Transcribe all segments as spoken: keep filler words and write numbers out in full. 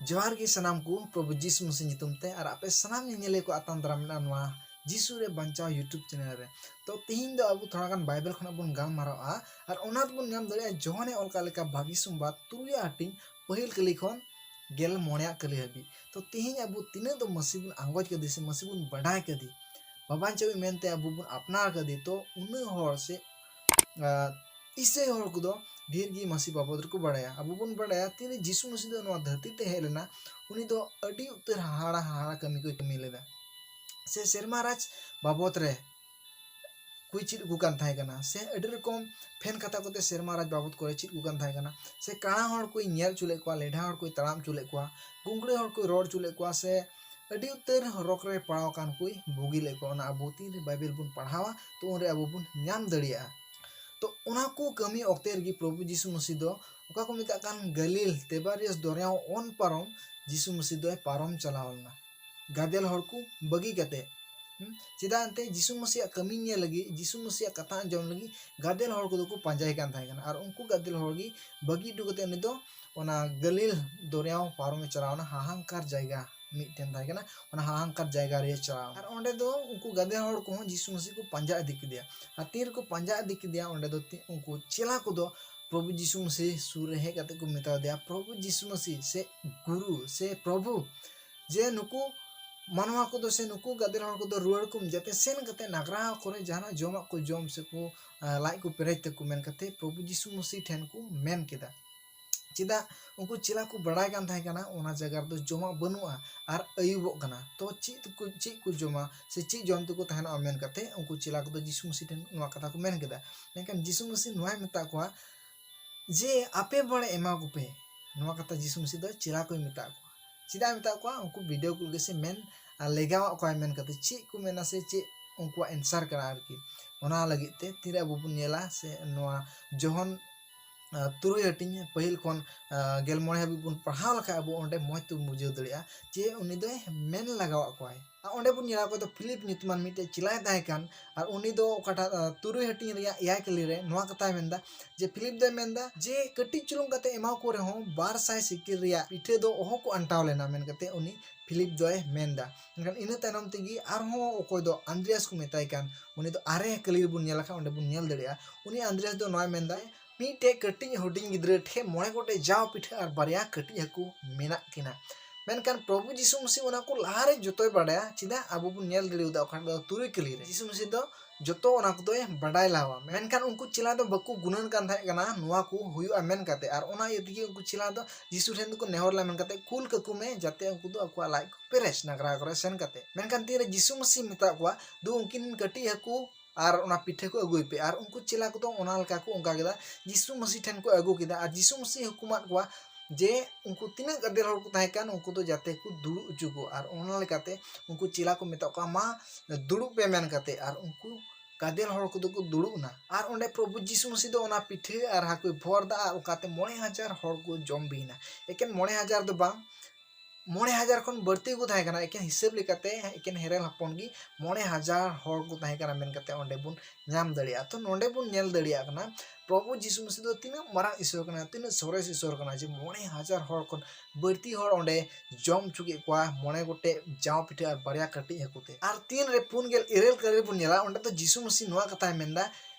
ᱡᱚᱦᱟᱨ ᱜᱮ ᱥᱟᱱᱟᱢ ᱠᱚ ᱯᱨᱚᱵᱷᱩ ᱡᱤᱥᱩ ᱢᱟᱹᱥᱤ ᱧᱩᱛᱩᱢ ᱛᱮ, ᱟᱨ ᱟᱯᱮ ᱥᱟᱱᱟᱢ ᱧᱮᱧᱮᱞᱤᱭᱟᱹ ᱠᱚ ᱟᱛᱟᱝ ᱫᱟᱨᱟᱢ ᱢᱮᱱᱟᱜᱼᱟ ᱱᱚᱣᱟ ᱡᱤᱥᱩ ᱨᱮ ᱵᱟᱧᱪᱟᱣ YouTube ᱪᱮᱱᱮᱞ ᱨᱮ᱾ ᱛᱚ ᱛᱤᱦᱤᱧ ᱫᱚ ᱟᱵᱚ ᱛᱷᱚᱲᱟ ᱜᱟᱱ ᱵᱟᱭᱵᱮᱞ ᱠᱷᱚᱱᱟᱜ ᱵᱚᱱ ᱜᱟᱞᱢᱟᱨᱟᱣᱟ, ᱟᱨ ᱚᱱᱟ ᱛᱮᱵᱚᱱ ᱧᱟᱢ ᱫᱟᱲᱮᱭᱟᱜᱼᱟ ᱡᱚᱦᱚᱱᱮ ᱚᱞ ᱠᱟᱜ ᱞᱮᱠᱟ ᱵᱷᱟᱹᱜᱤ ᱥᱚᱢᱵᱟᱫ ᱛᱩᱨᱩᱭᱟᱜ ᱦᱟᱹᱴᱤᱧ ᱯᱟᱹᱦᱤᱞ ᱠᱟᱹᱞᱤ ᱠᱷᱚᱱ ᱜᱮᱞ ᱢᱚᱬᱮᱭᱟᱜ ᱠᱟᱹᱞᱤ ᱦᱟᱹᱵᱤᱡ᱾ ᱛᱚ ᱛᱤᱦᱤᱧ ᱟᱵᱚ ᱛᱤᱱᱟᱹᱜ ᱫᱚ ᱢᱟᱹᱥᱤ ᱵᱚᱱ ᱟᱸᱜᱚᱪ ᱠᱟᱫᱮ ᱥᱮ ᱢᱟᱹᱥᱤ ᱵᱚᱱ ᱵᱟᱰᱟᱭ ᱠᱟᱫᱮ, ᱵᱟᱵᱟᱧᱪᱟᱣᱤᱡ ᱢᱮᱱᱛᱮ ᱟᱵᱚ ᱵᱚᱱ ᱟᱯᱱᱟᱨ ᱠᱟᱫᱮ, ᱛᱚ ᱩᱱᱟᱹᱜ ᱦᱚᱲ ᱥᱮ ᱟᱨ ᱤᱥᱟᱹᱭ ᱦᱚᱲ ᱠᱚᱫᱚ ᱰᱷᱮᱨ ᱜᱮ ᱢᱟᱹᱥᱤ ᱵᱟᱵᱚᱫ ᱨᱮᱠᱚ ᱵᱟᱲᱟᱭᱟ᱾ ᱟᱵᱚ ᱵᱚᱱ ᱵᱟᱲᱟᱭᱟ ᱛᱤᱱᱨᱮ ᱡᱤᱥᱩ ᱢᱟᱹᱥᱤ ᱫᱚ ᱱᱚᱣᱟ ᱫᱷᱟᱹᱨᱛᱤ ᱛᱮ ᱦᱮᱡ ᱞᱮᱱᱟ, ᱩᱱᱤ ᱫᱚ ᱟᱹᱰᱤ ᱩᱛᱟᱹᱨ ᱦᱟᱦᱟᱲᱟ ᱦᱟᱦᱟᱲᱟ ᱠᱟᱹᱢᱤ ᱠᱚᱭ ᱠᱟᱹᱢᱤ ᱞᱮᱫᱟ᱾ ᱥᱮ ᱥᱮᱨᱢᱟ ᱨᱟᱡᱽ ᱵᱟᱵᱚᱫ ᱨᱮ ᱠᱚᱭ ᱪᱮᱫ ᱟᱠᱚ ᱠᱟᱱ ᱛᱟᱦᱮᱸ ᱠᱟᱱᱟ, ᱥᱮ ᱟᱹᱰᱤ ᱨᱚᱠᱚᱢ ᱯᱷᱮᱱ ᱠᱟᱛᱷᱟ ᱠᱚᱛᱮ ᱥᱮᱨᱢᱟ ᱨᱟᱡᱽ ᱵᱟᱵᱚᱫ ᱠᱚᱨᱮ ᱪᱮᱫ ᱟᱠᱚ ᱠᱟᱱ ᱛᱟᱦᱮᱸ ᱠᱟᱱᱟ, ᱥᱮ ᱠᱟᱬᱟ ᱦᱚᱲ ᱠᱚᱭ ᱧᱮᱞ ᱦᱚᱪᱚ ᱞᱮᱫ ᱠᱚᱣᱟ, ᱞᱮᱰᱷᱟ ᱦᱚᱲ ᱠᱚᱭ ᱛᱟᱲᱟᱢ ᱦᱚᱪᱚ ᱞᱮᱫ ᱠᱚᱣᱟ, ᱜᱩᱝᱜᱲᱟᱹ ᱦᱚᱲ ᱠᱚᱭ ᱨᱚᱲ ᱦᱚᱪᱚ ᱞᱮᱫ ᱠᱚᱣᱟ, ᱥᱮ ᱟᱹᱰᱤ ᱩᱛᱟᱹᱨ ᱨᱳᱜᱽ ᱨᱮ ᱯᱟᱲᱟᱣ ᱟᱠᱟᱱ ᱠᱚᱭ ᱵᱩᱜᱤ ᱞᱮᱫ ᱠᱚᱣᱟ᱾ ᱚᱱᱟ ᱟᱵᱚ ᱛᱤᱱᱨᱮ ᱵᱟᱭᱵᱮᱞ ᱵᱚᱱ ᱯᱟᱲᱦᱟᱣᱟ, ᱛᱚ ᱩᱱᱨᱮ ᱟᱵᱚ ᱵᱚᱱ ᱧᱟᱢ ᱫᱟᱲᱮᱭᱟᱜᱼᱟ᱾ ᱛᱚ ᱚᱱᱟ ᱠᱚ ᱠᱟᱹᱢᱤ ᱚᱠᱛᱮ ᱨᱮᱜᱮ ᱯᱨᱚᱵᱷᱩ ᱡᱤᱥᱩ ᱢᱟᱹᱥᱤ ᱫᱚ ᱚᱠᱟ ᱠᱚ ᱢᱮᱛᱟᱜ ᱠᱟᱱ ᱜᱟᱹᱞᱤᱞ ᱛᱮᱵᱟᱨᱤᱭᱟᱥ ᱫᱚᱨᱭᱟ ᱚᱱ ᱯᱟᱨᱚᱢ ᱡᱤᱥᱩ ᱢᱟᱹᱥᱤ ᱫᱚᱭ ᱯᱟᱨᱚᱢ ᱪᱟᱞᱟᱣ ᱞᱮᱱᱟ, ᱜᱟᱫᱮᱞ ᱦᱚᱲ ᱠᱚ ᱵᱟᱹᱜᱤ ᱠᱟᱛᱮ᱾ ᱦᱩᱸ? ᱪᱮᱫᱟᱜ ᱮᱱᱛᱮ ᱡᱤᱥᱩ ᱢᱟᱹᱥᱤᱭᱟᱜ ᱠᱟᱹᱢᱤ ᱧᱮᱞ ᱞᱟᱹᱜᱤᱫ, ᱡᱤᱥᱩ ᱢᱟᱹᱥᱤᱭᱟᱜ ᱠᱟᱛᱷᱟ ᱟᱸᱡᱚᱢ ᱞᱟᱹᱜᱤᱫ ᱜᱟᱫᱮᱞ ᱦᱚᱲ ᱠᱚᱫᱚ ᱠᱚ ᱯᱟᱸᱡᱟᱭ ᱠᱟᱱ ᱛᱟᱦᱮᱸ ᱠᱟᱱᱟ, ᱟᱨ ᱩᱱᱠᱩ ᱜᱟᱫᱮᱞ ᱦᱚᱲ ᱜᱮ ᱵᱟᱹᱜᱤ ᱦᱚᱴᱚ ᱠᱟᱛᱮ ᱩᱱᱤ ᱫᱚ ᱚᱱᱟ ᱜᱟᱹᱞᱤᱞ ᱫᱚᱨᱭᱟ ᱯᱟᱨᱚᱢᱮ ᱪᱟᱞᱟᱣ ᱮᱱᱟ᱾ ᱦᱟᱦᱟᱝᱠᱟᱨ ᱡᱟᱭᱜᱟ ᱢᱤᱫᱴᱮᱱ ᱛᱟᱦᱮᱸ ᱠᱟᱱᱟ, ᱚᱱᱟ ᱦᱟᱦᱟᱝᱠᱟᱨ ᱡᱟᱭᱜᱟ ᱨᱮ ᱪᱟᱞᱟᱣ ᱮᱱᱟ᱾ ᱟᱨ ᱚᱸᱰᱮ ᱫᱚ ᱩᱱᱠᱩ ᱜᱟᱫᱮᱞ ᱦᱚᱲ ᱠᱚᱦᱚᱸ ᱡᱤᱥᱩ ᱢᱟᱹᱥᱤ ᱠᱚ ᱯᱟᱸᱡᱟ ᱤᱫᱤ ᱠᱮᱫᱮᱭᱟ᱾ ᱟᱨ ᱛᱤᱱ ᱨᱮᱠᱚ ᱯᱟᱸᱡᱟ ᱤᱫᱤ ᱠᱮᱫᱮᱭᱟ, ᱚᱸᱰᱮ ᱫᱚ ᱛᱤ-, ᱩᱱᱠᱩ ᱪᱮᱞᱟ ᱠᱚᱫᱚ ᱯᱨᱚᱵᱷᱩ ᱡᱤᱥᱩ ᱢᱟᱹᱥᱤ ᱥᱩᱨ ᱨᱮ ᱦᱮᱡ ᱠᱟᱛᱮ ᱠᱚ ᱢᱮᱛᱟ ᱫᱮᱭᱟ, "ᱯᱨᱚᱵᱷᱩ ᱡᱤᱥᱩ ᱢᱟᱹᱥᱤ ᱥᱮ ᱜᱩᱨᱩ ᱥᱮ ᱯᱨᱚᱵᱷᱩ, ᱡᱮ ᱱᱩᱠᱩ ᱢᱟᱱᱣᱟ ᱠᱚᱫᱚ ᱥᱮ ᱱᱩᱠᱩ ᱜᱟᱫᱮᱞ ᱦᱚᱲ ᱠᱚᱫᱚ ᱨᱩᱣᱟᱹᱲ ᱠᱚᱢ, ᱡᱟᱛᱮ ᱥᱮᱱ ᱠᱟᱛᱮ ᱱᱟᱜᱽᱨᱟ ᱠᱚᱨᱮ ᱡᱟᱦᱟᱱᱟᱜ ᱡᱚᱢᱟᱜ ᱠᱚ ᱡᱚᱢ ᱥᱮ ᱠᱚ, ᱟ, ᱞᱟᱡ ᱠᱚ ᱯᱮᱨᱮᱡ ᱛᱟᱠᱚ", ᱢᱮᱱ ᱠᱟᱛᱮ ᱯᱨᱚᱵᱷᱩ ᱡᱤᱥᱩ ᱢᱟᱹᱥᱤ ᱴᱷᱮᱱ ᱠᱚ ᱢᱮᱱ ᱠᱮᱫᱟ᱾ ᱪᱮᱫᱟᱜ? ᱩᱱᱠᱩ ᱪᱮᱞᱟ ᱠᱚ ᱵᱟᱲᱟᱭ ᱠᱟᱱ ᱛᱟᱦᱮᱸ ᱠᱟᱱᱟ ᱚᱱᱟ ᱡᱟᱭᱜᱟ ᱨᱮᱫᱚ ᱡᱚᱢᱟᱜ ᱵᱟᱹᱱᱩᱜᱼᱟ ᱟᱨ ᱟᱹᱭᱩᱵᱚᱜ ᱠᱟᱱᱟ, ᱛᱚ ᱪᱮᱫ ᱠᱚ, ᱪᱮᱫ ᱠᱚ ᱡᱚᱢᱟ ᱥᱮ ᱪᱮᱫ ᱡᱚᱢ ᱛᱮᱠᱚ ᱛᱟᱦᱮᱱᱚᱜᱼᱟ, ᱢᱮᱱ ᱠᱟᱛᱮ ᱩᱱᱠᱩ ᱪᱮᱞᱟ ᱠᱚᱫᱚ ᱡᱤᱥᱩ ᱢᱟᱹᱥᱤ ᱴᱷᱮᱱ ᱱᱚᱣᱟ ᱠᱟᱛᱷᱟ ᱠᱚ ᱢᱮᱱ ᱠᱮᱫᱟ᱾ ᱢᱮᱱᱠᱷᱟᱱ ᱡᱤᱥᱩ ᱢᱟᱹᱥᱤ ᱱᱚᱣᱟᱭ ᱢᱮᱛᱟ ᱠᱚᱣᱟ ᱡᱮ, "ᱟᱯᱮ ᱵᱟᱲᱮ ᱮᱢᱟ ᱠᱚᱯᱮ", ᱱᱚᱣᱟ ᱠᱟᱛᱷᱟ ᱡᱤᱥᱩ ᱢᱟᱹᱥᱤ ᱫᱚ ᱪᱮᱞᱟ ᱠᱚᱭ ᱢᱮᱛᱟ ᱠᱚᱣᱟ᱾ ᱪᱮᱫᱟᱜ ᱮ ᱢᱮᱛᱟ ᱠᱚᱣᱟ? ᱩᱱᱠᱩ ᱵᱤᱰᱟᱹᱣ ᱠᱚ ᱞᱟᱹᱜᱤᱫ ᱥᱮ ᱢᱮᱱ ᱟᱨ ᱞᱮᱜᱟᱣᱟᱜ ᱠᱚᱣᱟᱭ ᱢᱮᱱ ᱠᱟᱛᱮ ᱪᱮᱫ ᱠᱚ ᱢᱮᱱᱟ ᱥᱮ ᱪᱮᱫ ᱩᱱᱠᱩᱣᱟᱜ answer ᱠᱟᱱᱟ ᱟᱨᱠᱤ, ᱚᱱᱟ ᱞᱟᱹᱜᱤᱫ ᱛᱮ ᱛᱤᱨᱮ ᱟᱵᱚ ᱵᱚᱱ ᱧᱮᱞᱟ ᱥᱮ ᱱᱚᱣᱟ ᱡᱚᱦᱚᱱ ᱛᱩᱨᱩᱭ ᱦᱟᱹᱴᱤᱧ ᱯᱟᱹᱦᱤᱞ ᱠᱷᱚᱱ ᱜᱮᱞ ᱢᱚᱬᱮ ᱦᱟᱹᱵᱤᱡ ᱵᱚᱱ ᱯᱟᱲᱦᱟᱣ ᱞᱮᱠᱷᱟᱱ ᱟᱵᱚ ᱚᱸᱰᱮ ᱢᱚᱡᱽ ᱛᱮᱵᱚᱱ ᱵᱩᱡᱷᱟᱹᱣ ᱫᱟᱲᱮᱭᱟᱜᱼᱟ ᱡᱮ ᱩᱱᱤ ᱫᱚᱭ ᱢᱮᱱ ᱞᱟᱜᱟᱣᱟᱜ ᱠᱚᱣᱟᱭ᱾ ᱟᱨ ᱚᱸᱰᱮ ᱵᱚᱱ ᱧᱮᱞᱟ ᱚᱠᱚᱭ ᱫᱚ ᱯᱷᱤᱞᱤᱯ ᱧᱩᱛᱩᱢᱟᱱ ᱢᱤᱫᱴᱮᱡ ᱪᱮᱞᱟᱭ ᱛᱟᱦᱮᱸ ᱠᱟᱱ, ᱟᱨ ᱩᱱᱤ ᱫᱚ ᱚᱠᱟᱴᱟᱜ ᱛᱩᱨᱩᱭ ᱦᱟᱹᱴᱤᱧ ᱨᱮᱭᱟᱜ ᱮᱭᱟᱭ ᱠᱟᱹᱞᱤ ᱨᱮ ᱱᱚᱣᱟ ᱠᱟᱛᱷᱟᱭ ᱢᱮᱱᱫᱟ ᱡᱮ ᱯᱷᱤᱞᱤᱯ ᱫᱚᱭ ᱢᱮᱱᱫᱟ ᱡᱮ ᱠᱟᱹᱴᱤᱡ ᱪᱩᱞᱩᱝ ᱠᱟᱛᱮ ᱮᱢᱟ ᱠᱚ ᱨᱮᱦᱚᱸ ᱵᱟᱨ ᱥᱟᱭ ᱥᱤᱠᱤᱞ ᱨᱮᱭᱟᱜ ᱯᱤᱴᱷᱟᱹ ᱫᱚ ᱚᱦᱚ ᱠᱚ ᱟᱱᱴᱟᱣ ᱞᱮᱱᱟ ᱢᱮᱱ ᱠᱟᱛᱮ ᱩᱱᱤ ᱯᱷᱤᱞᱤᱯ ᱫᱚᱭ ᱢᱮᱱᱫᱟ᱾ ᱢᱮᱱᱠᱷᱟᱱ ᱤᱱᱟᱹ ᱛᱟᱭᱱᱚᱢ ᱛᱮᱜᱮ ᱟᱨᱦᱚᱸ ᱚᱠᱚᱭ ᱫᱚ ᱟᱱᱫᱨᱮᱭᱟᱥ ᱠᱚ ᱢᱮᱛᱟᱭ ᱠᱟᱱ, ᱩᱱᱤ ᱫᱚ ᱟᱨᱮ ᱠᱟᱹᱞᱤ ᱨᱮᱵᱚᱱ ᱧᱮᱞ ᱞᱮᱠᱷᱟᱱ ᱚᱸᱰᱮ ᱵᱚᱱ ᱧᱮᱞ ᱫᱟᱲᱮᱭᱟᱜᱼᱟ, ᱩᱱᱤ ᱟᱱᱫᱨᱮᱭᱟᱥ ᱫᱚ ᱱᱚᱣᱟᱭ ᱢᱮᱱᱫᱟ, ᱢᱤᱫᱴᱮᱡ ᱠᱟᱹᱴᱤᱡ ᱦᱩᱰᱤᱧ ᱜᱤᱫᱽᱨᱟᱹ ᱴᱷᱮᱱ ᱢᱚᱬᱮ ᱜᱚᱴᱮᱡ ᱡᱟᱣ ᱯᱤᱴᱷᱟᱹ ᱟᱨ ᱵᱟᱨᱭᱟ ᱠᱟᱹᱴᱤᱡ ᱦᱟᱹᱠᱩ ᱢᱮᱱᱟᱜ ᱠᱤᱱᱟ᱾ ᱢᱮᱱᱠᱷᱟᱱ ᱯᱨᱚᱵᱷᱩ ᱡᱤᱥᱩ ᱢᱟᱹᱥᱤ ᱚᱱᱟ ᱠᱚ ᱞᱟᱦᱟᱨᱮ ᱡᱚᱛᱚᱭ ᱵᱟᱲᱟᱭᱟ᱾ ᱪᱮᱫᱟᱜ? ᱟᱵᱚ ᱵᱚᱱ ᱧᱮᱞ ᱫᱟᱲᱮᱭᱟᱫᱟ ᱚᱠᱟ ᱫᱚ ᱛᱩᱨᱩᱭ ᱠᱟᱹᱞᱤ ᱨᱮ ᱡᱤᱥᱩ ᱢᱟᱹᱥᱤ ᱫᱚ ᱡᱚᱛᱚ ᱚᱱᱟ ᱠᱚᱫᱚᱭ ᱵᱟᱰᱟᱭ ᱞᱟᱦᱟᱣᱟ᱾ ᱢᱮᱱᱠᱷᱟᱱ ᱩᱱᱠᱩ ᱪᱮᱞᱟ ᱫᱚ ᱵᱟᱠᱚ ᱜᱩᱱᱟᱹᱱ ᱠᱟᱱ ᱛᱟᱦᱮᱸ ᱠᱟᱱᱟ ᱱᱚᱣᱟ ᱠᱚ ᱦᱩᱭᱩᱜᱼᱟ ᱢᱮᱱ ᱠᱟᱛᱮ, ᱟᱨ ᱚᱱᱟ ᱤᱭᱟᱹ ᱛᱮᱜᱮ ᱩᱱᱠᱩ ᱪᱮᱞᱟ ᱫᱚ ᱡᱤᱥᱩ ᱴᱷᱮᱱ ᱫᱚᱠᱚ ᱱᱮᱦᱚᱨ ᱞᱮᱱᱟ ᱢᱮᱱ ᱠᱟᱛᱮ, ᱠᱩᱞ ᱠᱟᱠᱚ ᱢᱮ ᱡᱟᱛᱮ ᱩᱱᱠᱩ ᱫᱚ ᱟᱠᱚᱣᱟᱜ ᱞᱟᱡ ᱠᱚ ᱯᱮᱨᱮᱡ ᱱᱟᱜᱽᱨᱟ ᱠᱚᱨᱮ ᱥᱮᱱ ᱠᱟᱛᱮ᱾ ᱢᱮᱱᱠᱷᱟᱱ ᱛᱤᱱᱨᱮ ᱡᱤᱥᱩ ᱢᱟᱹᱥᱤ ᱢᱮᱛᱟᱜ ᱠᱚᱣᱟ, ᱫᱩ ᱩᱱᱠᱤᱱ ᱠᱟᱹᱴᱤᱡ ᱦᱟᱹᱠᱩ ᱟᱨ ᱚᱱᱟ ᱯᱤᱴᱷᱟᱹ ᱠᱚ ᱟᱹᱜᱩᱭ ᱯᱮ, ᱟᱨ ᱩᱱᱠᱩ ᱪᱮᱞᱟ ᱠᱚᱫᱚ ᱚᱱᱟ ᱞᱮᱠᱟ ᱠᱚ ᱚᱱᱠᱟ ᱠᱮᱫᱟ᱾ ᱡᱤᱥᱩ ᱢᱟᱹᱥᱤ ᱴᱷᱮᱱ ᱠᱚ ᱟᱹᱜᱩ ᱠᱮᱫᱟ, ᱟᱨ ᱡᱤᱥᱩ ᱢᱟᱹᱥᱤ ᱦᱩᱠᱩᱢᱟᱫ ᱠᱚᱣᱟ ᱡᱮ ᱩᱱᱠᱩ ᱛᱤᱱᱟᱹᱜ ᱜᱟᱫᱮᱞ ᱦᱚᱲ ᱠᱚ ᱛᱟᱦᱮᱸ ᱠᱟᱱ ᱩᱱᱠᱩ ᱫᱚ ᱡᱟᱛᱮ ᱠᱚ ᱫᱩᱲᱩᱵ ᱦᱚᱪᱚ ᱠᱚ, ᱟᱨ ᱚᱱᱟ ᱞᱮᱠᱟᱛᱮ ᱩᱱᱠᱩ ᱪᱮᱞᱟ ᱠᱚ ᱢᱮᱛᱟᱜ ᱠᱚᱣᱟ, ᱢᱟ ᱫᱩᱲᱩᱵ ᱯᱮ ᱢᱮᱱ ᱠᱟᱛᱮ, ᱟᱨ ᱩᱱᱠᱩ ᱜᱟᱫᱮᱞ ᱦᱚᱲ ᱠᱚᱫᱚ ᱠᱚ ᱫᱩᱲᱩᱵ ᱮᱱᱟ᱾ ᱟᱨ ᱚᱸᱰᱮ ᱯᱨᱚᱵᱷᱩ ᱡᱤᱥᱩ ᱢᱟᱹᱥᱤ ᱫᱚ ᱚᱱᱟ ᱯᱤᱴᱷᱟᱹ ᱟᱨ ᱦᱟᱹᱠᱩᱭ ᱵᱷᱚᱨ ᱫᱟ, ᱟᱨ ᱚᱱᱠᱟᱛᱮ ᱢᱚᱬᱮ ᱦᱟᱡᱟᱨ ᱦᱚᱲ ᱠᱚ ᱡᱚᱢ ᱵᱤᱭᱮᱱᱟ᱾ ᱮᱠᱮᱱ ᱢᱚᱬᱮ ᱦᱟᱡᱟᱨ ᱫᱚ ᱵᱟᱝ, ᱢᱚᱬᱮ ᱦᱟᱡᱟᱨ ᱠᱷᱚᱱ ᱵᱟᱹᱲᱛᱤ ᱠᱚ ᱛᱟᱦᱮᱸ ᱠᱟᱱᱟ᱾ ᱮᱠᱮᱱ ᱦᱤᱥᱟᱹᱵ ᱞᱮᱠᱟᱛᱮ ᱮᱠᱮᱱ ᱦᱮᱨᱮᱞ ᱦᱚᱯᱚᱱ ᱜᱮ ᱢᱚᱬᱮ ᱦᱟᱡᱟᱨ ᱦᱚᱲ ᱠᱚ ᱛᱟᱦᱮᱸ ᱠᱟᱱᱟ ᱢᱮᱱ ᱠᱟᱛᱮ ᱚᱸᱰᱮ ᱵᱚᱱ ᱧᱟᱢ ᱫᱟᱲᱮᱭᱟᱜᱼᱟ᱾ ᱛᱚ ᱱᱚᱸᱰᱮ ᱵᱚᱱ ᱧᱮᱞ ᱫᱟᱲᱮᱭᱟᱜ ᱠᱟᱱᱟ ᱯᱨᱚᱵᱷᱩ ᱡᱤᱥᱩ ᱢᱟᱹᱥᱤ ᱫᱚ ᱛᱤᱱᱟᱹᱜ ᱢᱟᱨᱟᱝ ᱤᱥᱚᱨ ᱠᱟᱱᱟ, ᱛᱤᱱᱟᱹᱜ ᱥᱚᱨᱮᱥ ᱤᱥᱚᱨ ᱠᱟᱱᱟ ᱡᱮ ᱢᱚᱬᱮ ᱦᱟᱡᱟᱨ ᱦᱚᱲ ᱠᱷᱚᱱ ᱵᱟᱹᱲᱛᱤ ᱦᱚᱲ ᱚᱸᱰᱮ ᱡᱚᱢ ᱦᱚᱪᱚ ᱠᱮᱫ ᱠᱚᱣᱟ ᱢᱚᱬᱮ ᱜᱚᱴᱮᱡ ᱡᱟᱣ ᱯᱤᱴᱷᱟᱹ ᱟᱨ ᱵᱟᱨᱭᱟ ᱠᱟᱹᱴᱤᱡ ᱦᱟᱹᱠᱩ ᱛᱮ᱾ ᱟᱨ ᱛᱤᱱ ᱨᱮ ᱯᱩᱱ ᱜᱮᱞ ᱤᱨᱟᱹᱞ ᱠᱟᱹᱞᱤ ᱨᱮᱵᱚᱱ ᱧᱮᱞᱟ, ᱚᱸᱰᱮ ᱫᱚ ᱡᱤᱥᱩ ᱢᱟᱹᱥᱤ ᱱᱚᱣᱟ ᱠᱟᱛᱷᱟᱭ ᱢᱮᱱᱫᱟ,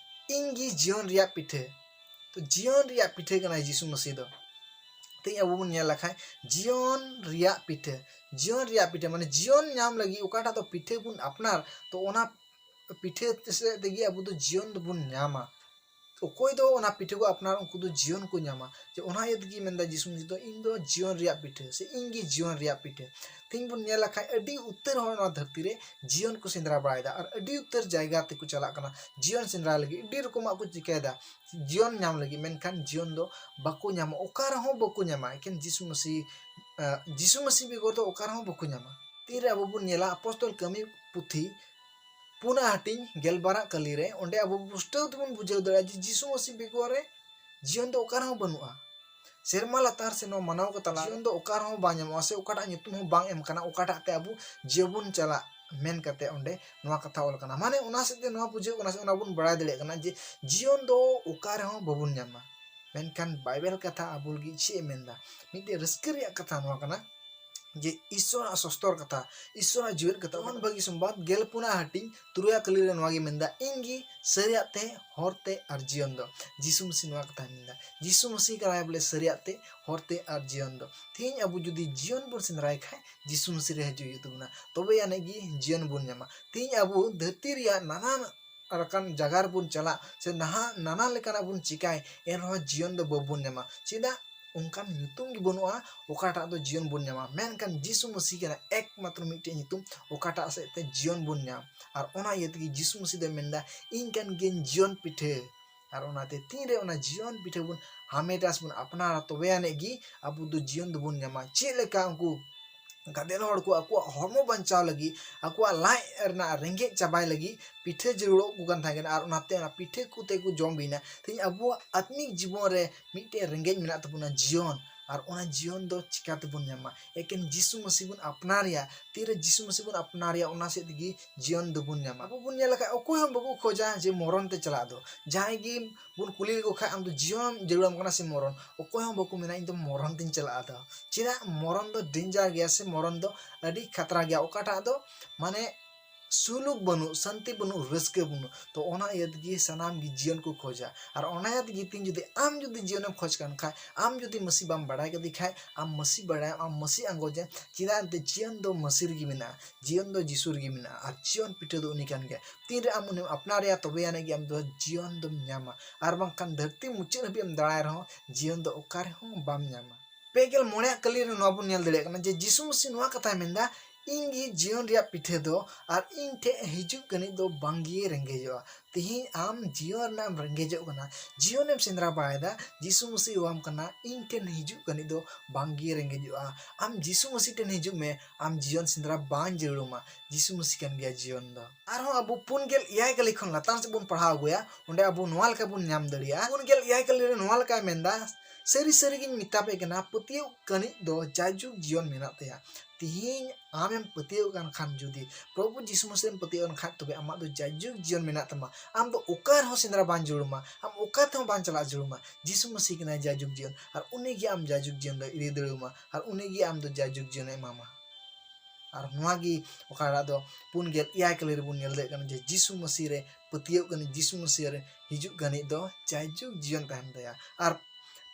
ᱤᱧ ᱜᱮ ᱡᱤᱭᱚᱱ ᱨᱮᱭᱟᱜ ᱯᱤᱴᱷᱟᱹ᱾ ᱛᱚ ᱡᱤᱭᱚᱱ ᱨᱮᱭᱟᱜ ᱯᱤᱴᱷᱟᱹ ᱠᱟᱱᱟᱭ ᱡᱤᱥᱩ ᱢᱟᱹᱥᱤ ᱫᱚ᱾ ᱛᱮᱦᱮᱧ ᱟᱵᱚ ᱵᱚᱱ ᱧᱮᱞ ᱞᱮᱠᱷᱟᱱ ᱡᱤᱭᱚᱱ ᱨᱮᱭᱟᱜ ᱯᱤᱴᱷᱟᱹ, ᱡᱤᱭᱚᱱ ᱨᱮᱭᱟᱜ ᱯᱤᱴᱷᱟᱹ ᱢᱟᱱᱮ ᱡᱤᱭᱚᱱ ᱧᱟᱢ ᱞᱟᱹᱜᱤᱫ ᱚᱠᱟᱴᱟᱜ ᱫᱚ ᱯᱤᱴᱷᱟᱹ ᱵᱚᱱ ᱟᱯᱱᱟᱨ, ᱛᱚ ᱚᱱᱟ ᱯᱤᱴᱷᱟᱹ ᱥᱮᱫ ᱛᱮᱜᱮ ᱟᱵᱚ ᱫᱚ ᱡᱤᱭᱚᱱ ᱫᱚᱵᱚᱱ ᱧᱟᱢᱟ᱾ ᱚᱠᱚᱭ ᱫᱚ ᱚᱱᱟ ᱯᱤᱴᱷᱟᱹ ᱠᱚ ᱟᱯᱱᱟᱨ, ᱩᱱᱠᱩ ᱫᱚ ᱡᱤᱭᱚᱱ ᱠᱚ ᱧᱟᱢᱟ᱾ ᱡᱮ ᱚᱱᱟ ᱤᱭᱟᱹ ᱛᱮᱜᱮ ᱢᱮᱱᱫᱟ ᱡᱤᱥᱩ ᱢᱟᱹᱥᱤ ᱫᱚ, ᱤᱧ ᱫᱚ ᱡᱤᱭᱚᱱ ᱨᱮᱭᱟᱜ ᱯᱤᱴᱷᱟᱹ, ᱥᱮ ᱤᱧ ᱜᱮ ᱡᱤᱭᱚᱱ ᱨᱮᱭᱟᱜ ᱯᱤᱴᱷᱟᱹ᱾ ᱛᱮᱦᱮᱧ ᱵᱚᱱ ᱧᱮᱞ ᱞᱮᱠᱷᱟᱱ ᱟᱹᱰᱤ ᱩᱛᱟᱹᱨ ᱦᱚᱲ ᱱᱚᱣᱟ ᱫᱷᱟᱹᱨᱛᱤ ᱨᱮ ᱡᱤᱭᱚᱱ ᱠᱚ ᱥᱮᱸᱫᱽᱨᱟ ᱵᱟᱲᱟᱭᱮᱫᱟ, ᱟᱨ ᱟᱹᱰᱤ ᱩᱛᱟᱹᱨ ᱡᱟᱭᱜᱟ ᱛᱮᱠᱚ ᱪᱟᱞᱟᱜ ᱠᱟᱱᱟ ᱡᱤᱭᱚᱱ ᱥᱮᱸᱫᱽᱨᱟ ᱞᱟᱹᱜᱤᱫ, ᱟᱹᱰᱤ ᱨᱚᱠᱚᱢᱟᱜ ᱠᱚ ᱪᱤᱠᱟᱹᱭᱮᱫᱟ ᱡᱤᱭᱚᱱ ᱧᱟᱢ ᱞᱟᱹᱜᱤᱫ, ᱢᱮᱱᱠᱷᱟᱱ ᱡᱤᱭᱚᱱ ᱫᱚ ᱵᱟᱠᱚ ᱧᱟᱢᱟ, ᱚᱠᱟ ᱨᱮᱦᱚᱸ ᱵᱟᱠᱚ ᱧᱟᱢᱟ᱾ ᱮᱠᱮᱱ ᱡᱤᱥᱩ ᱢᱟᱹᱥᱤ, ᱟᱸ, ᱡᱤᱥᱩ ᱢᱟᱹᱥᱤ ᱵᱮᱜᱚᱨ ᱫᱚ ᱚᱠᱟ ᱨᱮᱦᱚᱸ ᱵᱟᱠᱚ ᱧᱟᱢᱟ᱾ ᱛᱤᱨᱮ ᱟᱵᱚ ᱵᱚᱱ ᱧᱮᱞᱟ ᱟᱯᱚᱥᱛᱚᱞ ᱠᱟᱹᱢᱤ ᱯᱩᱛᱷᱤ ᱯᱩᱱᱟᱜ ᱦᱟᱹᱴᱤᱧ ᱜᱮᱞᱵᱟᱨᱟᱜ ᱠᱟᱹᱞᱤ ᱨᱮ, ᱚᱸᱰᱮ ᱟᱵᱚ ᱯᱩᱥᱴᱟᱹᱣ ᱛᱮᱵᱚᱱ ᱵᱩᱡᱷᱟᱹᱣ ᱫᱟᱲᱮᱭᱟᱜᱼᱟ ᱡᱮ ᱡᱤᱥᱩ ᱢᱟᱹᱥᱤ ᱵᱮᱜᱚᱨ ᱨᱮ ᱡᱤᱭᱚᱱ ᱫᱚ ᱚᱠᱟ ᱨᱮᱦᱚᱸ ᱵᱟᱹᱱᱩᱜᱼᱟ᱾ ᱥᱮᱨᱢᱟ ᱞᱟᱛᱟᱨ ᱥᱮ ᱱᱚᱣᱟ ᱢᱟᱱᱟᱣ ᱠᱚ ᱛᱟᱞᱟ ᱡᱤᱭᱚᱱ ᱫᱚ ᱚᱠᱟ ᱨᱮᱦᱚᱸ ᱵᱟᱝ ᱧᱟᱢᱚᱜᱼᱟ, ᱥᱮ ᱚᱠᱟᱴᱟᱜ ᱧᱩᱛᱩᱢ ᱦᱚᱸ ᱵᱟᱝ ᱮᱢ ᱠᱟᱱᱟ, ᱚᱠᱟᱴᱟᱜ ᱛᱮ ᱟᱵᱚ ᱡᱤᱭᱚᱱ ᱵᱚᱱ ᱪᱟᱞᱟᱜ ᱢᱮᱱ ᱠᱟᱛᱮ ᱚᱸᱰᱮ ᱱᱚᱣᱟ ᱠᱟᱛᱷᱟ ᱚᱞ ᱠᱟᱱᱟ᱾ ᱢᱟᱱᱮ ᱚᱱᱟ ᱥᱮᱫ ᱛᱮ ᱱᱚᱣᱟ ᱵᱩᱡᱷᱟᱹᱜ ᱠᱟᱱᱟ, ᱥᱮ ᱚᱱᱟ ᱵᱚᱱ ᱵᱟᱲᱟᱭ ᱫᱟᱲᱮᱭᱟᱜ ᱠᱟᱱᱟ ᱡᱮ ᱡᱤᱭᱚᱱ ᱫᱚ ᱚᱠᱟ ᱨᱮᱦᱚᱸ ᱵᱟᱵᱚᱱ ᱧᱟᱢᱟ᱾ ᱢᱮᱱᱠᱷᱟᱱ ᱵᱟᱭᱵᱮᱞ ᱠᱟᱛᱷᱟ ᱟᱵᱚ ᱞᱟᱹᱜᱤᱫ ᱪᱮᱫ ᱮ ᱢᱮᱱᱫᱟ? ᱢᱤᱫᱴᱮᱡ ᱨᱟᱹᱥᱠᱟᱹ ᱨᱮᱭᱟᱜ ᱠᱟᱛᱷᱟ ᱱᱚᱣᱟ ᱠᱟᱱᱟ ᱡᱮ ᱤᱥᱥᱚᱨᱟᱜ ᱥᱚᱥᱛᱚᱨ ᱠᱟᱛᱷᱟ, ᱤᱥᱥᱚᱨᱟᱜ ᱡᱤᱣᱮᱫ ᱠᱟᱛᱷᱟ᱾ ᱡᱚᱦᱟᱱ ᱵᱷᱟᱹᱜᱤ ᱥᱚᱢᱵᱟᱫ ᱜᱮᱞ ᱯᱩᱱᱟᱜ ᱦᱟᱹᱴᱤᱧ ᱛᱩᱨᱩᱭᱟᱜ ᱠᱟᱹᱞᱤ ᱨᱮ ᱱᱚᱣᱟ ᱜᱮ ᱢᱮᱱᱫᱟ, "ᱤᱧ ᱜᱮ ᱥᱟᱹᱨᱤᱭᱟᱜ ᱛᱮ, ᱦᱚᱨ ᱛᱮ ᱟᱨ ᱡᱤᱭᱚᱱ ᱫᱚ᱾" ᱡᱤᱥᱩ ᱢᱟᱹᱥᱤ ᱱᱚᱣᱟ ᱠᱟᱛᱷᱟᱭ ᱢᱮᱱᱫᱟ᱾ ᱡᱤᱥᱩ ᱢᱟᱹᱥᱤ ᱠᱟᱱᱟᱭ ᱵᱚᱞᱮ ᱥᱟᱹᱨᱤᱭᱟᱜ ᱛᱮ, ᱦᱚᱨ ᱛᱮ ᱟᱨ ᱡᱤᱭᱚᱱ ᱫᱚ᱾ ᱛᱮᱦᱮᱧ ᱟᱵᱚ ᱡᱩᱫᱤ ᱡᱤᱭᱚᱱ ᱵᱚᱱ ᱥᱮᱸᱫᱽᱨᱟᱭ ᱠᱷᱟᱡ, ᱡᱤᱥᱩ ᱢᱟᱹᱥᱤ ᱨᱮ ᱦᱤᱡᱩᱜ ᱦᱩᱭᱩᱜ ᱛᱟᱵᱚᱱᱟ, ᱛᱚᱵᱮ ᱟᱹᱱᱤᱡ ᱜᱮ ᱡᱤᱭᱚᱱ ᱵᱚᱱ ᱧᱟᱢᱟ᱾ ᱛᱮᱦᱮᱧ ᱟᱵᱚ ᱫᱷᱟᱹᱨᱛᱤ ᱨᱮᱭᱟᱜ ᱱᱟᱱᱟ ᱞᱮᱠᱟᱱ ᱡᱟᱭᱜᱟ ᱨᱮᱵᱚᱱ ᱪᱟᱞᱟᱜ, ᱥᱮ ᱱᱟᱦᱟᱜ ᱱᱟᱱᱟ ᱞᱮᱠᱟᱱᱟᱜ ᱵᱚᱱ ᱪᱤᱠᱟᱭ, ᱮᱱᱨᱮᱦᱚᱸ ᱡᱤᱭᱚᱱ ᱫᱚ ᱵᱟᱵᱚᱱ ᱧᱟᱢᱟ᱾ ᱪᱮᱫᱟᱜ? ᱚᱱᱠᱟᱱ ᱧᱩᱛᱩᱢ ᱜᱮ ᱵᱟᱹᱱᱩᱜᱼᱟ ᱚᱠᱟᱴᱟᱜ ᱫᱚ ᱡᱤᱭᱚᱱ ᱵᱚᱱ ᱧᱟᱢᱟ᱾ ᱢᱮᱱᱠᱷᱟᱱ ᱡᱤᱥᱩ ᱢᱟᱹᱥᱤ ᱠᱟᱱᱟ ᱮᱠᱢᱟᱛᱨᱚ ᱢᱤᱫᱴᱮᱡ ᱧᱩᱛᱩᱢ, ᱚᱠᱟᱴᱟᱜ ᱥᱮᱫ ᱛᱮ ᱡᱤᱭᱚᱱ ᱵᱚᱱ ᱧᱟᱢ᱾ ᱟᱨ ᱚᱱᱟ ᱤᱭᱟᱹ ᱛᱮᱜᱮ ᱡᱤᱥᱩ ᱢᱟᱹᱥᱤ ᱫᱚᱭ ᱢᱮᱱᱫᱟ, "ᱤᱧ ᱠᱟᱱ ᱜᱤᱭᱟᱹᱧ ᱡᱤᱭᱚᱱ ᱯᱤᱴᱷᱟᱹ᱾" ᱟᱨ ᱚᱱᱟᱛᱮ ᱛᱤᱱᱨᱮ ᱚᱱᱟ ᱡᱤᱭᱚᱱ ᱯᱤᱴᱷᱟᱹ ᱵᱚᱱ ᱦᱟᱢᱮᱴᱟ ᱥᱮ ᱵᱚᱱ ᱟᱯᱱᱟᱨᱟ, ᱛᱚᱵᱮ ᱟᱹᱱᱤᱡ ᱜᱮ ᱟᱵᱚ ᱫᱚ ᱡᱤᱭᱚᱱ ᱫᱚᱵᱚᱱ ᱧᱟᱢᱟ᱾ ᱪᱮᱫ ᱞᱮᱠᱟ ᱩᱱᱠᱩ ᱜᱟᱫᱮᱞ ᱦᱚᱲ ᱠᱚ ᱟᱠᱚᱣᱟᱜ ᱦᱚᱲᱢᱚ ᱵᱟᱧᱪᱟᱣ ᱞᱟᱹᱜᱤᱫ, ᱟᱠᱚᱣᱟᱜ ᱞᱟᱡ ᱨᱮᱱᱟᱜ ᱨᱮᱸᱜᱮᱡ ᱪᱟᱵᱟᱭ ᱞᱟᱹᱜᱤᱫ ᱯᱤᱴᱷᱟᱹ ᱡᱟᱹᱨᱩᱲᱚᱜ ᱠᱚ ᱠᱟᱱ ᱛᱟᱦᱮᱸ ᱠᱟᱱᱟ, ᱟᱨ ᱚᱱᱟᱛᱮ ᱚᱱᱟ ᱯᱤᱴᱷᱟᱹ ᱠᱚᱛᱮ ᱠᱚ ᱡᱚᱢ ᱵᱤᱱᱟ᱾ ᱛᱮᱦᱮᱧ ᱟᱵᱚᱣᱟᱜ ᱟᱛᱢᱤᱠ ᱡᱤᱵᱚᱱ ᱨᱮ ᱢᱤᱫᱴᱮᱱ ᱨᱮᱸᱜᱮᱡ ᱢᱮᱱᱟᱜ ᱛᱟᱵᱚᱱᱟ, ᱡᱤᱭᱚᱱ, ᱟᱨ ᱚᱱᱟ ᱡᱤᱭᱚᱱ ᱫᱚ ᱪᱤᱠᱟ ᱛᱮᱵᱚᱱ ᱧᱟᱢᱟ? ᱮᱠᱮᱱ ᱡᱤᱥᱩ ᱢᱟᱹᱥᱤ ᱵᱚᱱ ᱟᱯᱱᱟᱨᱮᱭᱟ᱾ ᱛᱤᱨᱮ ᱡᱤᱥᱩ ᱢᱟᱹᱥᱤ ᱵᱚᱱ ᱟᱯᱱᱟᱨᱮᱭᱟ, ᱚᱱᱟ ᱥᱮᱫ ᱛᱮᱜᱮ ᱡᱤᱭᱚᱱ ᱫᱚᱵᱚᱱ ᱧᱟᱢᱟ᱾ ᱟᱵᱚ ᱵᱚᱱ ᱧᱮᱞ ᱟᱠᱟᱫ, ᱚᱠᱚᱭ ᱦᱚᱸ ᱵᱟᱠᱚ ᱠᱷᱚᱡᱟ ᱡᱮ ᱢᱚᱨᱚᱱ ᱛᱮ ᱪᱟᱞᱟᱜ ᱫᱚ᱾ ᱡᱟᱦᱟᱸᱭ ᱜᱮ ᱵᱚᱱ ᱠᱩᱞᱤ ᱞᱮᱠᱚ ᱠᱷᱟᱡ, "ᱟᱢ ᱫᱚ ᱡᱤᱭᱚᱱ ᱡᱟᱹᱨᱩᱲᱟᱢ ᱠᱟᱱᱟ ᱥᱮ ᱢᱚᱨᱚᱱ?" ᱚᱠᱚᱭ ᱦᱚᱸ ᱵᱟᱠᱚ ᱢᱮᱱᱟ, "ᱤᱧ ᱫᱚ ᱢᱚᱨᱚᱱ ᱛᱤᱧ ᱪᱟᱞᱟᱜᱼᱟ ᱫᱚ᱾" ᱪᱮᱫᱟᱜ? ᱢᱚᱨᱚᱱ ᱫᱚ danger ᱜᱮᱭᱟ ᱥᱮ ᱢᱚᱨᱚᱱ ᱫᱚ ᱟᱹᱰᱤ ᱠᱷᱟᱛᱨᱟ ᱜᱮᱭᱟ, ᱚᱠᱟᱴᱟᱜ ᱫᱚ ᱢᱟᱱᱮ ᱥᱩᱞᱩᱠ ᱵᱟᱹᱱᱩᱜ, ᱥᱟᱱᱛᱤ ᱵᱟᱹᱱᱩᱜ, ᱨᱟᱹᱥᱠᱟᱹ ᱵᱟᱹᱱᱩᱜ᱾ ᱛᱚ ᱚᱱᱟ ᱤᱭᱟᱹ ᱛᱮᱜᱮ ᱥᱟᱱᱟᱢ ᱜᱮ ᱡᱤᱭᱚᱱ ᱠᱚ ᱠᱷᱚᱡᱟ᱾ ᱟᱨ ᱚᱱᱟ ᱤᱭᱟᱹ ᱛᱮᱜᱮ ᱛᱤᱦᱤᱧ ᱡᱩᱫᱤ ᱟᱢ ᱡᱩᱫᱤ ᱡᱤᱭᱚᱱᱮᱢ ᱠᱷᱚᱡᱽ ᱠᱟᱱ ᱠᱷᱟᱡ, ᱟᱢ ᱡᱩᱫᱤ ᱢᱟᱹᱥᱤ ᱵᱟᱢ ᱵᱟᱲᱟᱭ ᱠᱮᱫᱮ ᱠᱷᱟᱡ, ᱟᱢ ᱢᱟᱹᱥᱤ ᱵᱟᱲᱟᱭᱟᱢ, ᱟᱢ ᱢᱟᱹᱥᱤ ᱟᱸᱜᱚᱪᱮᱢ, ᱪᱮᱫᱟᱜ? ᱮᱱᱛᱮ ᱡᱤᱭᱚᱱ ᱫᱚ ᱢᱟᱹᱥᱤ ᱨᱮᱜᱮ ᱢᱮᱱᱟᱜᱼᱟ, ᱡᱤᱭᱚᱱ ᱫᱚ ᱡᱤᱥᱩ ᱨᱮᱜᱮ ᱢᱮᱱᱟᱜᱼᱟ, ᱟᱨ ᱡᱤᱭᱚᱱ ᱯᱤᱴᱷᱟᱹ ᱫᱚ ᱩᱱᱤ ᱠᱟᱱ ᱜᱮᱭᱟ᱾ ᱛᱤᱱᱨᱮ ᱟᱢ ᱩᱱᱤᱢ ᱟᱯᱱᱟᱨᱮᱭᱟ, ᱛᱚᱵᱮ ᱟᱹᱱᱤᱡ ᱜᱮ ᱟᱢ ᱫᱚ ᱡᱤᱭᱚᱱ ᱫᱚᱢ ᱧᱟᱢᱟ, ᱟᱨ ᱵᱟᱝᱠᱷᱟᱱ ᱫᱷᱟᱹᱨᱛᱤ ᱢᱩᱪᱟᱹᱫ ᱦᱟᱹᱵᱤᱡ ᱮᱢ ᱫᱟᱬᱟᱭ ᱨᱮᱦᱚᱸ ᱡᱤᱭᱚᱱ ᱫᱚ ᱚᱠᱟ ᱨᱮᱦᱚᱸ ᱵᱟᱢ ᱧᱟᱢᱟ᱾ ᱯᱮ ᱜᱮᱞ ᱢᱚᱬᱮᱭᱟᱜ ᱠᱟᱹᱞᱤ ᱨᱮ ᱱᱚᱣᱟ ᱵᱚᱱ ᱧᱮᱞ ᱫᱟᱲᱮᱭᱟᱜ ᱠᱟᱱᱟ ᱡᱮ ᱡᱤᱥᱩ ᱢᱟᱹᱥᱤ ᱱᱚᱣᱟ ᱠᱟᱛᱷᱟᱭ ᱢᱮᱱᱫᱟ, ᱤᱧ ᱜᱮ ᱡᱤᱭᱚᱱ ᱨᱮᱭᱟᱜ ᱯᱤᱴᱷᱟᱹ ᱫᱚ, ᱟᱨ ᱤᱧ ᱴᱷᱮᱱ ᱦᱤᱡᱩᱜ ᱠᱟᱹᱱᱤᱡ ᱫᱚ ᱵᱟᱝ ᱜᱮ ᱨᱮᱸᱜᱮᱡᱚᱜᱼᱟ᱾ ᱛᱤᱦᱤᱧ ᱟᱢ ᱡᱤᱭᱚᱱ ᱨᱮᱱᱟᱜ ᱮᱢ ᱨᱮᱸᱜᱮᱡᱚᱜ ᱠᱟᱱᱟ, ᱡᱤᱭᱚᱱ ᱮᱢ ᱥᱮᱸᱫᱽᱨᱟ ᱵᱟᱲᱟᱭᱮᱫᱟ, ᱡᱤᱥᱩ ᱢᱟᱹᱥᱤ ᱦᱚᱦᱚᱣᱟᱢ ᱠᱟᱱᱟ, ᱤᱧ ᱴᱷᱮᱱ ᱦᱤᱡᱩᱜ ᱠᱟᱹᱱᱤᱡ ᱫᱚ ᱵᱟᱝ ᱜᱮ ᱨᱮᱸᱜᱮᱡᱚᱜᱼᱟ᱾ ᱟᱢ ᱡᱤᱥᱩ ᱢᱟᱹᱥᱤ ᱴᱷᱮᱱ ᱦᱤᱡᱩᱜ ᱢᱮ, ᱟᱢ ᱡᱤᱭᱚᱱ ᱥᱮᱸᱫᱽᱨᱟ ᱵᱟᱝ ᱡᱟᱹᱨᱩᱲ ᱟᱢᱟ᱾ ᱡᱤᱥᱩ ᱢᱟᱹᱥᱤ ᱠᱟᱱ ᱜᱮᱭᱟ ᱡᱤᱭᱚᱱ ᱫᱚ᱾ ᱟᱨᱦᱚᱸ ᱟᱵᱚ ᱯᱩᱱ ᱜᱮᱞ ᱮᱭᱟᱭ ᱠᱟᱹᱞᱤ ᱠᱷᱚᱱ ᱞᱟᱛᱟᱨ ᱥᱮᱫ ᱵᱚᱱ ᱯᱟᱲᱦᱟᱣ ᱟᱹᱜᱩᱭᱟ, ᱚᱸᱰᱮ ᱟᱵᱚ ᱱᱚᱣᱟ ᱞᱮᱠᱟ ᱵᱚᱱ ᱧᱟᱢ ᱫᱟᱲᱮᱭᱟᱜᱼᱟ᱾ ᱯᱩᱱ ᱜᱮᱞ ᱮᱭᱟᱭ ᱠᱟᱹᱞᱤ ᱨᱮ ᱱᱚᱣᱟ ᱞᱮᱠᱟᱭ ᱢᱮᱱᱫᱟ, ᱥᱟᱹᱨᱤ ᱥᱟᱹᱨᱤ ᱜᱤᱧ ᱢᱮᱛᱟ ᱯᱮ ᱠᱟᱱᱟ, ᱯᱟᱹᱛᱭᱟᱹᱣ ᱠᱟᱹᱱᱤᱡ ᱫᱚ ᱡᱟᱭᱡᱩᱜᱽ ᱡᱤᱭᱚᱱ ᱢᱮᱱᱟᱜ ᱛᱟᱭᱟ᱾ ᱛᱤᱦᱤᱧ ᱟᱢᱮᱢ ᱯᱟᱹᱛᱭᱟᱹᱣ ᱠᱟᱱ ᱠᱷᱟᱱ, ᱡᱩᱫᱤ ᱯᱨᱚᱵᱷᱩ ᱡᱤᱥᱩ ᱢᱟᱹᱥᱤ ᱨᱮᱢ ᱯᱟᱹᱛᱭᱟᱹᱣ ᱠᱟᱱ ᱠᱷᱟᱱ, ᱛᱚᱵᱮ ᱟᱢᱟᱜ ᱫᱚ ᱡᱟᱭᱡᱩᱜᱽ ᱡᱤᱭᱚᱱ ᱢᱮᱱᱟᱜ ᱛᱟᱢᱟ᱾ ᱟᱢ ᱫᱚ ᱚᱠᱟ ᱨᱮᱦᱚᱸ ᱥᱮᱸᱫᱽᱨᱟ ᱵᱟᱝ ᱡᱟᱹᱨᱩᱲ ᱟᱢᱟ, ᱟᱢ ᱚᱠᱟ ᱛᱮᱦᱚᱸ ᱵᱟᱝ ᱪᱟᱞᱟᱜ ᱡᱟᱹᱨᱩᱲ ᱟᱢᱟ᱾ ᱡᱤᱥᱩ ᱢᱟᱹᱥᱤ ᱠᱟᱱᱟᱭ ᱡᱟᱭᱡᱩᱜᱽ ᱡᱤᱭᱚᱱ, ᱟᱨ ᱩᱱᱤ ᱜᱮ ᱟᱢ ᱡᱟᱭᱡᱩᱜᱽ ᱡᱤᱭᱚᱱ ᱫᱚ ᱤᱫᱤ ᱫᱟᱲᱮ ᱟᱢᱟ, ᱟᱨ ᱩᱱᱤ ᱜᱮ ᱟᱢ ᱫᱚ ᱡᱟᱭᱡᱩᱜᱽ ᱡᱤᱭᱚᱱᱮ ᱮᱢᱟᱢᱟ᱾ ᱟᱨ ᱱᱚᱣᱟ ᱜᱮ ᱚᱠᱟᱴᱟᱜ ᱫᱚ ᱯᱩᱱ ᱜᱮᱞ ᱮᱭᱟᱭ ᱠᱟᱹᱞᱤ ᱨᱮᱵᱚᱱ ᱧᱮᱞ ᱫᱟᱲᱮᱭᱟᱜ ᱠᱟᱱᱟ, ᱡᱮ ᱡᱤᱥᱩ ᱢᱟᱹᱥᱤ ᱨᱮ ᱯᱟᱹᱛᱭᱟᱹᱣ ᱠᱟᱹᱱᱤᱡ, ᱡᱤᱥᱩ ᱢᱟᱹᱥᱤ ᱨᱮ ᱦᱤᱡᱩᱜ ᱠᱟᱹᱱᱤᱡ ᱫᱚ ᱡᱟᱭᱡᱩᱜᱽ ᱡᱤᱭᱚᱱ ᱛᱟᱦᱮᱱ ᱛᱟᱭᱟ᱾ ᱟᱨ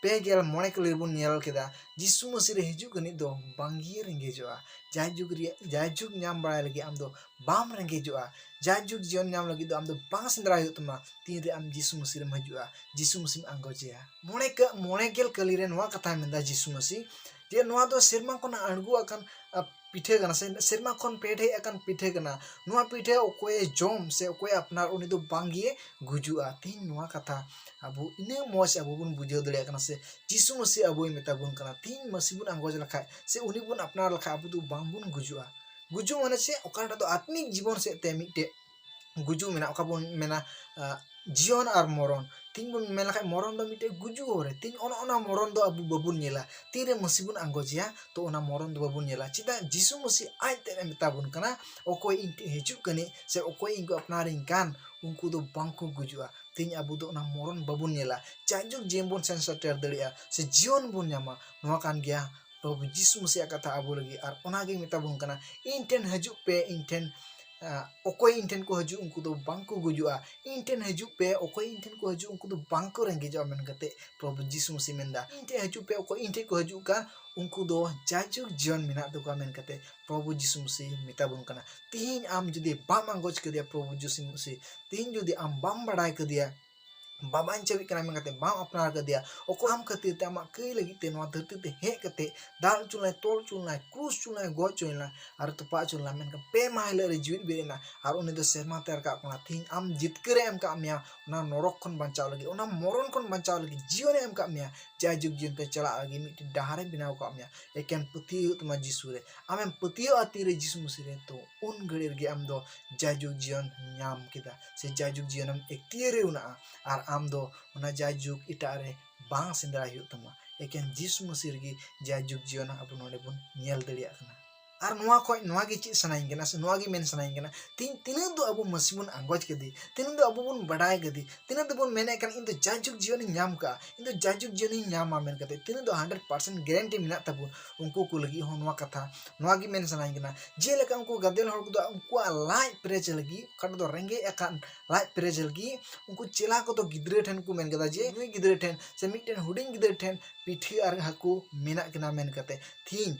ᱯᱮ ᱜᱮᱞ ᱢᱚᱬᱮ ᱠᱟᱹᱞᱤ ᱨᱮᱵᱚᱱ ᱧᱮᱞ ᱠᱮᱫᱟ, ᱡᱤᱥᱩ ᱢᱟᱹᱥᱤ ᱨᱮ ᱦᱤᱡᱩᱜ ᱠᱟᱹᱱᱤᱡ ᱫᱚ ᱵᱟᱝ ᱜᱮ ᱨᱮᱸᱜᱮᱡᱚᱜᱼᱟ᱾ ᱡᱟᱭᱡᱩᱜᱽ ᱨᱮᱭᱟᱜ, ᱡᱟᱭᱡᱩᱜᱽ ᱧᱟᱢ ᱵᱟᱲᱟᱭ ᱞᱟᱹᱜᱤᱫ ᱟᱢ ᱫᱚ ᱵᱟᱢ ᱨᱮᱸᱜᱮᱡᱚᱜᱼᱟ᱾ ᱡᱟᱭᱡᱩᱜᱽ ᱡᱤᱭᱚᱱ ᱧᱟᱢ ᱞᱟᱹᱜᱤᱫ ᱫᱚ ᱟᱢ ᱫᱚ ᱵᱟᱝ ᱥᱮᱸᱫᱽᱨᱟ ᱦᱩᱭᱩᱜ ᱛᱟᱢᱟ᱾ ᱛᱤᱱᱨᱮ ᱟᱢ ᱡᱤᱥᱩ ᱢᱟᱹᱥᱤ ᱨᱮᱢ ᱦᱤᱡᱩᱜᱼᱟ, ᱡᱤᱥᱩ ᱢᱟᱹᱥᱤᱢ ᱟᱸᱜᱚᱪᱮᱭᱟ᱾ ᱢᱚᱬᱮ ᱠᱟ-, ᱢᱚᱬᱮ ᱜᱮᱞ ᱠᱟᱹᱞᱤ ᱨᱮ ᱱᱚᱣᱟ ᱠᱟᱛᱷᱟᱭ ᱢᱮᱱᱫᱟ ᱡᱤᱥᱩ ᱢᱟᱹᱥᱤ, ᱡᱮ ᱱᱚᱣᱟ ᱫᱚ ᱥᱮᱨᱢᱟ ᱠᱷᱚᱱᱟᱜ ᱟᱬᱜᱚ ᱟᱠᱟᱱ, ᱟ, ᱯᱤᱴᱷᱟᱹ ᱠᱟᱱᱟ, ᱥᱮ ᱥᱮᱨᱢᱟ ᱠᱷᱚᱱ ᱯᱮ ᱦᱮᱡ ᱟᱠᱟᱱ ᱯᱤᱴᱷᱟᱹ ᱠᱟᱱᱟ᱾ ᱱᱚᱣᱟ ᱯᱤᱴᱷᱟᱹ ᱚᱠᱚᱭᱮ ᱡᱚᱢ ᱥᱮ ᱚᱠᱚᱭᱮ ᱟᱯᱱᱟᱨ, ᱩᱱᱤ ᱫᱚ ᱵᱟᱝ ᱜᱮ ᱜᱩᱡᱩᱜᱼᱟ᱾ ᱛᱤᱦᱤᱧ ᱱᱚᱣᱟ ᱠᱟᱛᱷᱟ ᱟᱵᱚ ᱤᱱᱟᱹᱜ ᱢᱚᱡᱽ ᱟᱵᱚ ᱵᱚᱱ ᱵᱩᱡᱷᱟᱹᱣ ᱫᱟᱲᱮᱭᱟᱜ ᱠᱟᱱᱟ, ᱥᱮ ᱡᱤᱥᱩ ᱢᱟᱹᱥᱤ ᱟᱵᱚᱭ ᱢᱮᱛᱟ ᱵᱚᱱ ᱠᱟᱱᱟ, ᱛᱤᱦᱤᱧ ᱢᱟᱹᱥᱤ ᱵᱚᱱ ᱟᱸᱜᱚᱪ ᱞᱮᱠᱷᱟᱡ ᱥᱮ ᱩᱱᱤ ᱵᱚᱱ ᱟᱯᱱᱟᱨ ᱞᱮᱠᱷᱟᱡ, ᱟᱵᱚ ᱫᱚ ᱵᱟᱝ ᱵᱚᱱ ᱜᱩᱡᱩᱜᱼᱟ᱾ ᱜᱩᱡᱩᱜ ᱢᱟᱱᱮ ᱪᱮᱫ? ᱚᱠᱟᱴᱟᱜ ᱫᱚ ᱟᱛᱢᱤᱠ ᱡᱤᱵᱚᱱ ᱥᱮᱫ ᱛᱮ ᱢᱤᱫᱴᱮᱡ ᱜᱩᱡᱩᱜ ᱢᱮᱱᱟᱜᱼᱟ, ᱚᱠᱟ ᱵᱚᱱ ᱢᱮᱱᱟ, ᱟ, ᱡᱤᱭᱚᱱ ᱟᱨ ᱢᱚᱨᱚᱱ᱾ ᱛᱤᱦᱤᱧ ᱵᱚᱱ ᱢᱮᱱ ᱞᱮᱠᱷᱟᱡ ᱢᱚᱨᱚᱱ ᱫᱚ ᱢᱤᱫᱴᱮᱡ ᱜᱩᱡᱩᱜ ᱦᱚᱨ ᱨᱮ᱾ ᱛᱤᱦᱤᱧ ᱚᱱ ᱚᱱᱟ ᱢᱚᱨᱚᱱ ᱫᱚ ᱟᱵᱚ ᱵᱟᱵᱚᱱ ᱧᱮᱞᱟ᱾ ᱛᱤᱨᱮ ᱢᱟᱹᱥᱤ ᱵᱚᱱ ᱟᱸᱜᱚᱪᱮᱭᱟ, ᱛᱚ ᱚᱱᱟ ᱢᱚᱨᱚᱱ ᱫᱚ ᱵᱟᱵᱚᱱ ᱧᱮᱞᱟ᱾ ᱪᱮᱫᱟᱜ? ᱡᱤᱥᱩ ᱢᱟᱹᱥᱤ ᱟᱡ ᱛᱮᱫ ᱮ ᱢᱮᱛᱟ ᱵᱚᱱ ᱠᱟᱱᱟ, ᱚᱠᱚᱭ ᱤᱧ ᱴᱷᱮᱱ ᱦᱤᱡᱩᱜ ᱠᱟᱹᱱᱤᱡ ᱥᱮ ᱚᱠᱚᱭ ᱤᱧ ᱠᱚ ᱟᱯᱱᱟᱨᱤᱧ ᱠᱟᱱ, ᱩᱱᱠᱩ ᱫᱚ ᱵᱟᱝ ᱠᱚ ᱜᱩᱡᱩᱜᱼᱟ᱾ ᱛᱤᱦᱤᱧ ᱟᱵᱚ ᱫᱚ ᱚᱱᱟ ᱢᱚᱨᱚᱱ ᱵᱟᱵᱚᱱ ᱧᱮᱞᱟ, ᱡᱟᱭᱡᱩᱜᱽ ᱡᱤᱭᱚᱱ ᱵᱚᱱ ᱥᱮᱱ ᱥᱮᱴᱮᱨ ᱫᱟᱲᱮᱭᱟᱜᱼᱟ, ᱥᱮ ᱡᱤᱭᱚᱱ ᱵᱚᱱ ᱧᱟᱢᱟ᱾ ᱱᱚᱣᱟ ᱠᱟᱱ ᱜᱮᱭᱟ ᱯᱨᱚᱵᱷᱩ ᱡᱤᱥᱩ ᱢᱟᱹᱥᱤᱭᱟᱜ ᱠᱟᱛᱷᱟ ᱟᱵᱚ ᱞᱟᱹᱜᱤᱫ᱾ ᱟᱨ ᱚᱱᱟᱜᱮ ᱢᱮᱛᱟ ᱵᱚᱱ ᱠᱟᱱᱟ, ᱤᱧ ᱴᱷᱮᱱ ᱦᱤᱡᱩᱜ ᱯᱮ, ᱤᱧ ᱴᱷᱮᱱ, ᱟ, ᱚᱠᱚᱭ ᱤᱧ ᱴᱷᱮᱱ ᱠᱚ ᱦᱤᱡᱩᱜ, ᱩᱱᱠᱩ ᱫᱚ ᱵᱟᱝ ᱠᱚ ᱜᱩᱡᱩᱜᱼᱟ᱾ ᱤᱧ ᱴᱷᱮᱱ ᱦᱤᱡᱩᱜ ᱯᱮ, ᱚᱠᱚᱭ ᱤᱧ ᱴᱷᱮᱱ ᱠᱚ ᱦᱤᱡᱩᱜ, ᱩᱱᱠᱩ ᱫᱚ ᱵᱟᱝ ᱠᱚ ᱨᱮᱸᱜᱮᱡᱚᱜᱼᱟ, ᱢᱮᱱ ᱠᱟᱛᱮ ᱯᱨᱚᱵᱷᱩ ᱡᱤᱥᱩ ᱢᱟᱹᱥᱤ ᱢᱮᱱᱫᱟ, ᱤᱧ ᱴᱷᱮᱱ ᱦᱤᱡᱩᱜ ᱯᱮ, ᱚᱠᱚᱭ ᱤᱧ ᱴᱷᱮᱱ ᱠᱚ ᱦᱤᱡᱩᱜ ᱠᱟᱱ, ᱩᱱᱠᱩ ᱫᱚ ᱡᱟᱭᱡᱩᱜᱽ ᱡᱤᱭᱚᱱ ᱢᱮᱱᱟᱜ ᱛᱟᱠᱚᱣᱟ, ᱢᱮᱱ ᱠᱟᱛᱮ ᱯᱨᱚᱵᱷᱩ ᱡᱤᱥᱩ ᱢᱟᱹᱥᱤ ᱢᱮᱛᱟ ᱵᱚᱱ ᱠᱟᱱᱟ᱾ ᱛᱤᱦᱤᱧ ᱟᱢ ᱡᱩᱫᱤ ᱵᱟᱢ ᱟᱸᱜᱚᱪ ᱠᱮᱫᱮᱭᱟ ᱯᱨᱚᱵᱷᱩ ᱡᱤᱥᱩ ᱢᱟᱹᱥᱤ, ᱛᱤᱦᱤᱧ ᱡᱩᱫᱤ ᱟᱢ ᱵᱟᱢ ᱵᱟᱰᱟᱭ ᱠᱮᱫᱮᱭᱟ, ᱵᱟᱵᱟᱧ ᱪᱟᱵᱤᱜ ᱠᱟᱱᱟ ᱢᱮᱱ ᱠᱟᱛᱮ ᱵᱟᱢ ᱟᱯᱱᱟᱨ ᱠᱟᱫᱮᱭᱟ᱾ ᱚᱠᱚᱭ ᱟᱢ ᱠᱷᱟᱹᱛᱤᱨ ᱛᱮ ᱟᱢᱟᱜ ᱠᱟᱹᱭ ᱞᱟᱹᱜᱤᱫ ᱛᱮ ᱱᱚᱣᱟ ᱫᱷᱟᱹᱨᱛᱤ ᱛᱮ ᱦᱮᱡ ᱠᱟᱛᱮ ᱫᱟᱞ ᱦᱚᱪᱚ ᱞᱮᱱᱟᱭ, ᱛᱚᱞ ᱦᱚᱪᱚ ᱞᱮᱱᱟᱭ, ᱠᱨᱩᱥ ᱦᱚᱪᱚ ᱞᱮᱱᱟᱭ, ᱜᱚᱡ ᱦᱚᱪᱚ ᱞᱮᱱᱟᱭ, ᱟᱨ ᱛᱚᱯᱟ ᱦᱚᱪᱚ ᱞᱮᱱᱟᱭ, ᱢᱮᱱᱠᱷᱟᱱ ᱯᱮ ᱢᱟᱦᱟ ᱦᱤᱞᱳᱜ ᱨᱮ ᱡᱤᱣᱤᱫ ᱵᱮᱨᱮᱫ ᱮᱱᱟ, ᱟᱨ ᱩᱱᱤ ᱫᱚ ᱥᱮᱨᱢᱟ ᱛᱮ ᱨᱟᱠᱟᱵ ᱠᱟᱱᱟ᱾ ᱛᱤᱦᱤᱧ ᱟᱢ ᱡᱤᱛᱠᱟᱹᱨᱮ ᱮᱢ ᱠᱟᱜ ᱢᱮᱭᱟ, ᱚᱱᱟ ᱱᱚᱨᱚᱠ ᱠᱷᱚᱱ ᱵᱟᱧᱪᱟᱣ ᱞᱟᱹᱜᱤᱫ, ᱚᱱᱟ ᱢᱚᱨᱚᱱ ᱠᱷᱚᱱ ᱵᱟᱧᱪᱟᱣ ᱞᱟᱹᱜᱤᱫ ᱡᱤᱭᱚᱱᱮ ᱮᱢ ᱠᱟᱜ ᱢᱮᱭᱟ, ᱡᱟᱭᱡᱩᱜᱽ ᱡᱤᱭᱚᱱ ᱛᱮ ᱪᱟᱞᱟᱜ ᱞᱟᱹᱜᱤᱫ ᱢᱤᱫᱴᱤᱡ ᱰᱟᱦᱟᱨᱮ ᱵᱮᱱᱟᱣ ᱠᱟᱜ ᱢᱮᱭᱟ᱾ ᱮᱠᱮᱱ ᱯᱟᱹᱛᱭᱟᱹᱣ ᱦᱩᱭᱩᱜ ᱛᱟᱢᱟ ᱡᱤᱥᱩ ᱨᱮ᱾ ᱟᱢᱮᱢ ᱯᱟᱹᱛᱭᱟᱹᱣᱟ ᱛᱤᱨᱮ ᱡᱤᱥᱩ ᱢᱟᱹᱥᱤ ᱨᱮ, ᱛᱚ ᱩᱱ ᱜᱷᱟᱹᱲᱤᱡ ᱨᱮᱜᱮ ᱟᱢ ᱫᱚ ᱡᱟᱭᱡᱩᱜᱽ ᱡᱤᱭᱚᱱ ᱧᱟᱢ ᱠᱮᱫᱟ, ᱥᱮ ᱡᱟᱭᱡᱩᱜᱽ ᱡᱤᱭᱚᱱᱮᱢ ᱮᱠᱛᱤᱭᱟᱹᱨ ᱩᱱᱟᱜᱼᱟ᱾ ᱟᱨ ᱟᱢ ᱫᱚ ᱚᱱᱟ ᱡᱟᱭᱡᱩᱜᱽ ᱮᱴᱟᱜ ᱨᱮ ᱵᱟᱝ ᱥᱮᱸᱫᱽᱨᱟᱭ ᱦᱩᱭᱩᱜ ᱛᱟᱢᱟ, ᱮᱠᱮᱱ ᱡᱤᱥᱩ ᱢᱟᱹᱥᱤ ᱨᱮᱜᱮ ᱡᱟᱭᱡᱩᱜᱽ ᱡᱤᱭᱚᱱ ᱟᱵᱚ ᱱᱚᱰᱮ ᱵᱚᱱ ᱧᱮᱞ ᱫᱟᱲᱮᱭᱟᱜ ᱠᱟᱱᱟ᱾ ᱟᱨ ᱱᱚᱣᱟ ᱠᱷᱚᱡ ᱱᱚᱣᱟ ᱜᱮ ᱪᱮᱫ ᱥᱟᱱᱟᱧ ᱠᱟᱱᱟ, ᱥᱮ ᱱᱚᱣᱟ ᱜᱮ ᱢᱮᱱ ᱥᱟᱱᱟᱧ ᱠᱟᱱᱟ, ᱛᱤᱦᱤᱧ ᱛᱤᱱᱟᱹᱜ ᱫᱚ ᱟᱵᱚ ᱢᱟᱹᱥᱤ ᱵᱚᱱ ᱟᱸᱜᱚᱪ ᱠᱮᱫᱮ, ᱛᱤᱱᱟᱹᱜ ᱫᱚ ᱟᱵᱚ ᱵᱚᱱ ᱵᱟᱰᱟᱭ ᱠᱮᱫᱮ, ᱛᱤᱱᱟᱹᱜ ᱫᱚᱵᱚᱱ ᱢᱮᱱᱮᱫ ᱠᱟᱱ, "ᱤᱧ ᱫᱚ ᱡᱟᱭᱡᱩᱜᱽ ᱡᱤᱭᱚᱱᱤᱧ ᱧᱟᱢ ᱠᱟᱜᱼᱟ, ᱤᱧ ᱫᱚ ᱡᱟᱭᱡᱩᱜᱽ ᱡᱤᱭᱚᱱᱤᱧ ᱧᱟᱢᱟ" ᱢᱮᱱ ᱠᱟᱛᱮ, ᱛᱤᱱᱟᱹᱜ ᱫᱚ ᱦᱟᱱᱰᱨᱮᱰ ᱯᱟᱨᱥᱮᱱᱴ ᱜᱮᱨᱮᱱᱴᱤ ᱢᱮᱱᱟᱜ ᱛᱟᱵᱚᱱ, ᱩᱱᱠᱩ ᱠᱚ ᱞᱟᱹᱜᱤᱫ ᱦᱚᱸ ᱱᱚᱣᱟ ᱠᱟᱛᱷᱟ, ᱱᱚᱣᱟ ᱜᱮ ᱢᱮᱱ ᱥᱟᱱᱟᱧ ᱠᱟᱱᱟ᱾ ᱡᱮᱞᱮᱠᱟ ᱩᱱᱠᱩ ᱜᱟᱫᱮᱞ ᱦᱚᱲ ᱠᱚᱫᱚ ᱩᱱᱠᱩᱣᱟᱜ ᱞᱟᱡ ᱯᱮᱨᱮᱡ ᱞᱟᱹᱜᱤᱫ, ᱚᱠᱟ ᱨᱮᱫᱚ ᱨᱮᱸᱜᱮᱡ ᱟᱠᱟᱱ ᱞᱟᱡ ᱯᱮᱨᱮᱡ ᱞᱟᱹᱜᱤᱫ, ᱩᱱᱠᱩ ᱪᱮᱞᱟ ᱠᱚᱫᱚ ᱜᱤᱫᱽᱨᱟᱹ ᱴᱷᱮᱱ ᱠᱚ ᱢᱮᱱ ᱠᱮᱫᱟ ᱡᱮ, ᱱᱩᱭ ᱜᱤᱫᱽᱨᱟᱹ ᱴᱷᱮᱱ ᱥᱮ ᱢᱤᱫᱴᱮᱱ ᱦᱩᱰᱤᱧ ᱜᱤᱫᱽᱨᱟᱹ ᱴᱷᱮᱱ ᱯᱤᱴᱷᱟᱹ ᱟᱨ ᱦᱟᱹᱠᱩ ᱢᱮᱱᱟᱜ ᱠᱤᱱᱟ ᱢᱮᱱ ᱠᱟᱛᱮ᱾ ᱛᱤᱦᱤᱧ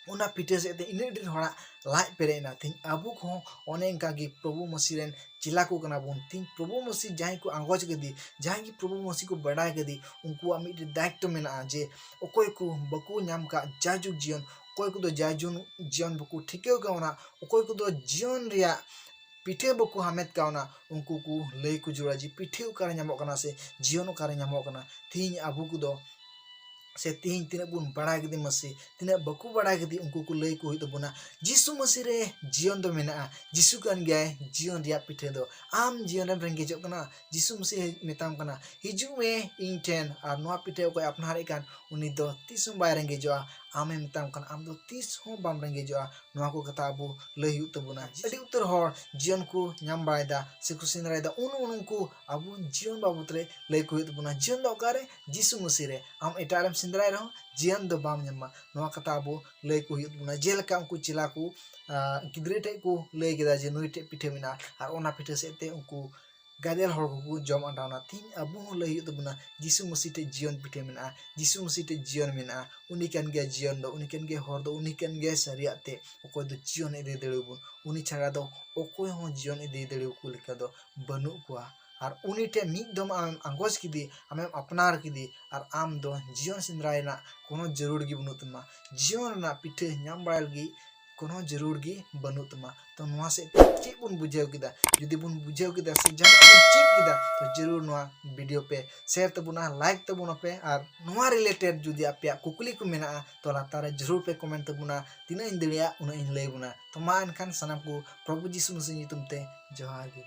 ᱚᱱᱟ ᱯᱤᱴᱷᱟᱹ ᱥᱮᱫ ᱛᱮ ᱤᱱᱟᱹᱜ ᱰᱷᱮᱨ ᱦᱚᱲᱟᱜ ᱞᱟᱡ ᱯᱮᱨᱮᱡ ᱮᱱᱟ᱾ ᱛᱤᱦᱤᱧ ᱟᱵᱚ ᱠᱚᱦᱚᱸ ᱚᱱᱮ ᱚᱱᱠᱟ ᱜᱮ ᱯᱨᱚᱵᱷᱩ ᱢᱟᱹᱥᱤ ᱨᱮᱱ ᱪᱮᱞᱟ ᱠᱚ ᱠᱟᱱᱟ ᱵᱚᱱ᱾ ᱛᱤᱦᱤᱧ ᱯᱨᱚᱵᱷᱩ ᱢᱟᱹᱥᱤ ᱡᱟᱦᱟᱸᱭ ᱠᱚ ᱟᱸᱜᱚᱪ ᱠᱮᱫᱮ, ᱡᱟᱦᱟᱸᱭ ᱜᱮ ᱯᱨᱚᱵᱷᱩ ᱢᱟᱹᱥᱤ ᱠᱚ ᱵᱟᱰᱟᱭ ᱠᱮᱫᱮ, ᱩᱱᱠᱩᱣᱟᱜ ᱢᱤᱫᱴᱮᱱ ᱫᱟᱭᱤᱛᱛᱚ ᱢᱮᱱᱟᱜᱼᱟ ᱡᱮ ᱚᱠᱚᱭ ᱠᱚ ᱵᱟᱠᱚ ᱧᱟᱢ ᱠᱟᱜ ᱡᱟᱭᱡᱩᱜᱽ ᱡᱤᱭᱚᱱ, ᱚᱠᱚᱭ ᱠᱚᱫᱚ ᱡᱟᱭᱡᱩᱜᱽ ᱡᱤᱭᱚᱱ ᱵᱟᱠᱚ ᱴᱷᱤᱠᱟᱹᱣ ᱠᱟᱣᱱᱟ, ᱚᱠᱚᱭ ᱠᱚᱫᱚ ᱡᱤᱭᱚᱱ ᱨᱮᱭᱟᱜ ᱯᱤᱴᱷᱟᱹ ᱵᱟᱠᱚ ᱦᱟᱢᱮᱴ ᱠᱟᱣᱱᱟ, ᱩᱱᱠᱩ ᱠᱚ ᱞᱟᱹᱭ ᱠᱚ ᱡᱟᱹᱨᱩᱲᱟ ᱡᱮ ᱯᱤᱴᱷᱟᱹ ᱚᱠᱟᱨᱮ ᱧᱟᱢᱚᱜ ᱠᱟᱱᱟ ᱥᱮ ᱡᱤᱭᱚᱱ ᱚᱠᱟᱨᱮ ᱧᱟᱢᱚᱜ ᱠᱟᱱᱟ᱾ ᱛᱤᱦᱤᱧ ᱟᱵᱚ ᱠᱚᱫᱚ ᱥᱮ ᱛᱤᱦᱤᱧ ᱛᱤᱱᱟᱹᱜ ᱵᱚᱱ ᱵᱟᱲᱟᱭ ᱠᱮᱫᱮ ᱢᱟᱹᱥᱤ, ᱛᱤᱱᱟᱹᱜ ᱵᱟᱠᱚ ᱵᱟᱲᱟᱭ ᱠᱮᱫᱮ, ᱩᱱᱠᱩ ᱠᱚ ᱞᱟᱹᱭ ᱠᱚ ᱦᱩᱭᱩᱜ ᱛᱟᱵᱚᱱᱟ, ᱡᱤᱥᱩ ᱢᱟᱹᱥᱤ ᱨᱮ ᱡᱤᱭᱚᱱ ᱫᱚ ᱢᱮᱱᱟᱜᱼᱟ᱾ ᱡᱤᱥᱩ ᱠᱟᱱ ᱜᱮᱭᱟᱭ ᱡᱤᱭᱚᱱ ᱨᱮᱭᱟᱜ ᱯᱤᱴᱷᱟᱹ ᱫᱚ᱾ ᱟᱢ ᱡᱤᱭᱚᱱ ᱨᱮᱢ ᱨᱮᱸᱜᱮᱡᱚᱜ ᱠᱟᱱᱟ, ᱡᱤᱥᱩ ᱢᱟᱹᱥᱤ ᱢᱮᱛᱟᱢ ᱠᱟᱱᱟ, "ᱦᱤᱡᱩᱜ ᱢᱮ ᱤᱧ ᱴᱷᱮᱱ", ᱟᱨ ᱱᱚᱣᱟ ᱯᱤᱴᱷᱟᱹ ᱚᱠᱚᱭ ᱟᱯᱱᱟᱨᱮᱫ ᱠᱟᱱ, ᱩᱱᱤ ᱫᱚ ᱛᱤᱥ ᱦᱚᱸ ᱵᱟᱭ ᱨᱮᱸᱜᱮᱡᱚᱜᱼᱟ᱾ ᱟᱢᱮ ᱢᱮᱛᱟᱢ ᱠᱟᱱᱟ, ᱟᱢ ᱫᱚ ᱛᱤᱥ ᱦᱚᱸ ᱵᱟᱢ ᱨᱮᱸᱜᱮᱡᱚᱜᱼᱟ᱾ ᱱᱚᱣᱟ ᱠᱚ ᱠᱟᱛᱷᱟ ᱟᱵᱚ ᱞᱟᱹᱭ ᱦᱩᱭᱩᱜ ᱛᱟᱵᱚᱱᱟ᱾ ᱟᱹᱰᱤ ᱩᱛᱟᱹᱨ ᱦᱚᱲ ᱡᱤᱭᱚᱱ ᱠᱚ ᱧᱟᱢ ᱵᱟᱲᱟᱭᱮᱫᱟ ᱥᱮ ᱠᱚ ᱥᱮᱸᱫᱽᱨᱟᱭᱮᱫᱟ, ᱩᱱ ᱩᱱᱠᱩ ᱟᱵᱚ ᱡᱤᱭᱚᱱ ᱵᱟᱵᱚᱫ ᱨᱮ ᱞᱟᱹᱭ ᱠᱚ ᱦᱩᱭᱩᱜ ᱛᱟᱵᱚᱱᱟ᱾ ᱡᱤᱭᱚᱱ ᱫᱚ ᱚᱠᱟᱨᱮ? ᱡᱤᱥᱩ ᱢᱟᱹᱥᱤ ᱨᱮ᱾ ᱟᱢ ᱮᱴᱟᱜ ᱨᱮᱢ ᱥᱮᱸᱫᱽᱨᱟᱭ ᱨᱮᱦᱚᱸ ᱡᱤᱭᱚᱱ ᱫᱚ ᱵᱟᱢ ᱧᱟᱢᱟ᱾ ᱱᱚᱣᱟ ᱠᱟᱛᱷᱟ ᱟᱵᱚ ᱞᱟᱹᱭ ᱠᱚ ᱦᱩᱭᱩᱜ ᱛᱟᱵᱚᱱᱟ᱾ ᱡᱮᱞᱮᱠᱟ ᱩᱱᱠᱩ ᱪᱮᱞᱟ ᱠᱚ, ᱟᱸ, ᱜᱤᱫᱽᱨᱟᱹ ᱴᱷᱮᱡ ᱠᱚ ᱞᱟᱹᱭ ᱠᱮᱫᱟ ᱡᱮ ᱱᱩᱭ ᱴᱷᱮᱡ ᱯᱤᱴᱷᱟᱹ ᱢᱮᱱᱟᱜᱼᱟ, ᱟᱨ ᱚᱱᱟ ᱯᱤᱴᱷᱟᱹ ᱥᱮᱫ ᱛᱮ ᱩᱱᱠᱩ ᱜᱟᱫᱮᱞ ᱦᱚᱲ ᱠᱚᱠᱚ ᱡᱚᱢ ᱟᱸᱰᱟᱣᱱᱟ᱾ ᱛᱤᱦᱤᱧ ᱟᱵᱚ ᱦᱚᱸ ᱞᱟᱹᱭ ᱦᱩᱭᱩᱜ ᱛᱟᱵᱚᱱᱟ, ᱡᱤᱥᱩ ᱢᱟᱹᱥᱤ ᱴᱷᱮᱡ ᱡᱤᱭᱚᱱ ᱯᱤᱴᱷᱟᱹ ᱢᱮᱱᱟᱜᱼᱟ, ᱡᱤᱥᱩ ᱢᱟᱹᱥᱤ ᱴᱷᱮᱡ ᱡᱤᱭᱚᱱ ᱢᱮᱱᱟᱜᱼᱟ᱾ ᱩᱱᱤ ᱠᱟᱱ ᱜᱮᱭᱟ ᱡᱤᱭᱚᱱ ᱫᱚ, ᱩᱱᱤ ᱠᱟᱱ ᱜᱮᱭᱟ ᱦᱚᱨ ᱫᱚ, ᱩᱱᱤ ᱠᱟᱱ ᱜᱮᱭᱟ ᱥᱟᱹᱨᱤᱭᱟᱜ ᱛᱮ, ᱚᱠᱚᱭ ᱫᱚ ᱡᱤᱭᱚᱱ ᱤᱫᱤ ᱫᱟᱲᱮᱭᱟᱵᱚᱱ᱾ ᱩᱱᱤ ᱪᱷᱟᱲᱟ ᱫᱚ ᱚᱠᱚᱭ ᱦᱚᱸ ᱡᱤᱭᱚᱱ ᱤᱫᱤ ᱫᱟᱲᱮᱭᱟᱠᱚ ᱞᱮᱠᱟ ᱫᱚ ᱵᱟᱹᱱᱩᱜ ᱠᱚᱣᱟ᱾ ᱟᱨ ᱩᱱᱤ ᱴᱷᱮᱱ ᱢᱤᱫ ᱫᱚᱢ ᱟᱢᱮᱢ ᱟᱸᱜᱚᱪ ᱠᱮᱫᱮ, ᱟᱢᱮᱢ ᱟᱯᱱᱟᱨ ᱠᱮᱫᱮ, ᱟᱨ ᱟᱢ ᱫᱚ ᱡᱤᱭᱚᱱ ᱥᱮᱸᱫᱽᱨᱟ ᱨᱮᱱᱟᱜ ᱠᱳᱱᱳ ᱡᱟᱹᱨᱩᱲ ᱜᱮ ᱵᱟᱹᱱᱩᱜ ᱛᱟᱢᱟ᱾ ᱡᱤᱭᱚᱱ ᱨᱮᱱᱟᱜ ᱯᱤᱴᱷᱟᱹ ᱧᱟᱢ ᱵᱟᱲᱟᱭ ᱞᱟᱹᱜᱤᱫ ᱠᱳᱱᱳ ᱡᱟᱹᱨᱩᱲ ᱜᱮ ᱵᱟᱹᱱᱩᱜ ᱛᱟᱢᱟ᱾ ᱛᱚ ᱱᱚᱣᱟ ᱥᱮᱫ ᱛᱮ ᱪᱮᱫ ᱵᱚᱱ ᱵᱩᱡᱷᱟᱹᱣ ᱠᱮᱫᱟ? ᱡᱩᱫᱤ ᱵᱚᱱ ᱵᱩᱡᱷᱟᱹᱣ ᱠᱮᱫᱟ ᱥᱮ ᱡᱟᱦᱟᱱᱟᱜ ᱵᱚᱱ ᱪᱮᱫ ᱠᱮᱫᱟ, ᱛᱚ ᱡᱟᱹᱨᱩᱲ ᱱᱚᱣᱟ ᱵᱷᱤᱰᱤᱭᱳ ᱯᱮ ᱥᱮᱭᱟᱨ ᱛᱟᱵᱚᱱᱟ, ᱞᱟᱭᱤᱠ ᱛᱟᱵᱚᱱᱟ ᱯᱮ, ᱟᱨ ᱱᱚᱣᱟ ᱨᱤᱞᱮᱴᱮᱰ ᱡᱩᱫᱤ ᱟᱯᱮᱭᱟᱜ ᱠᱩᱠᱞᱤ ᱠᱚ ᱢᱮᱱᱟᱜᱼᱟ, ᱛᱚ ᱞᱟᱛᱟᱨ ᱨᱮ ᱡᱟᱹᱨᱩᱲ ᱯᱮ ᱠᱚᱢᱮᱱᱴ ᱛᱟᱵᱚᱱᱟ, ᱛᱤᱱᱟᱹᱜ ᱤᱧ ᱫᱟᱲᱮᱭᱟᱜᱼᱟ ᱩᱱᱟᱹᱜ ᱤᱧ ᱞᱟᱹᱭ ᱵᱚᱱᱟ᱾ ᱛᱚ ᱢᱟ ᱮᱱᱠᱷᱟᱱ ᱥᱟᱱᱟᱢ ᱠᱚ ᱯᱨᱚᱵᱷᱩ ᱡᱤᱥᱩ ᱢᱟᱹᱥᱤ ᱧᱩᱛᱩᱢ ᱛᱮ ᱡᱚᱦᱟᱨ ᱜᱮ᱾